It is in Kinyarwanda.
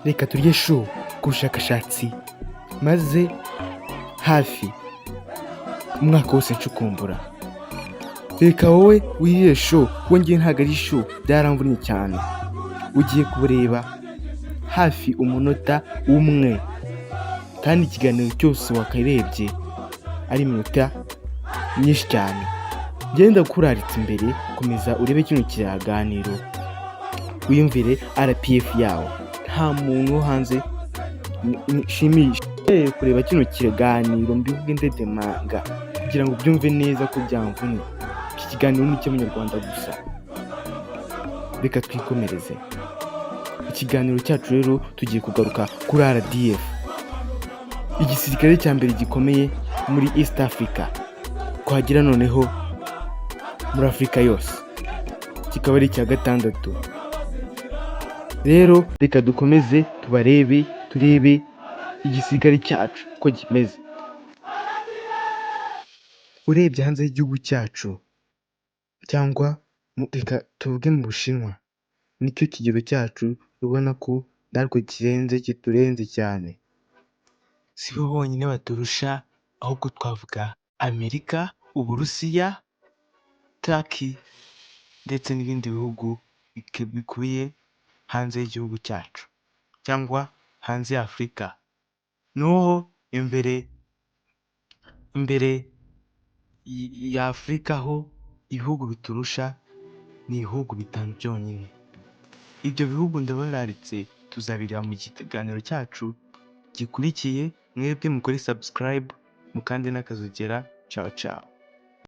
Reka turye show ku bushakashatsi maze hafi umwaka wose ncukumbura. Reka wowe wirire show, kuko ngewe ntabwo ari show, byaramvunnye cyane. Ugiye kubureba hafi umunota umwe, kandi ikiganiro cyose wakarebye ari iminota myinshi cyane. Genda kuraritse imbere, komeza urebe kino kiganiro, wiyumvire RPF yawo. Nta muntu wo hanze nshimisha kureba kino kiganiro, mbivuge ndedemanga kugira ngo ubyumve neza ko byamvunye. Iki kiganiro ni icy'Abanyarwanda gusa. Reka twikomereze ikiganiro cyacu. Rero tugiye kugaruka kuri RDF, igisirikare cya mbere gikomeye muri East Africa, twagira noneho muri Afurika yose kikaba ari icya gatandatu. Rero reka dukomeze tubarebe, turebe igisirikare cyacu uko kimeze. Urebye hanze y'igihugu cyacu, cyangwa reka tuvuge mu Bushinwa, nicyo kigero cyacu ubona ko natwe kirenze, kiturenze cyane. Si bo bonyine baturusha, ahubwo twavuga Amerika, Uburusiya, Turkey ndetse n'ibindi bihugu bikubiye hanze y'igihugu cyacu cyangwa hanze ya Afurika. N'uho imbere ya Afurika ho ibihugu biturusha ni ibihugu bitanu byonyine. Ibyo bihugu ndabararitse, tuzabireba mu kiganiro cyacu gikurikiye. Mwebwe mukore subscribe, mukande n'akazogera. Ciao ciao.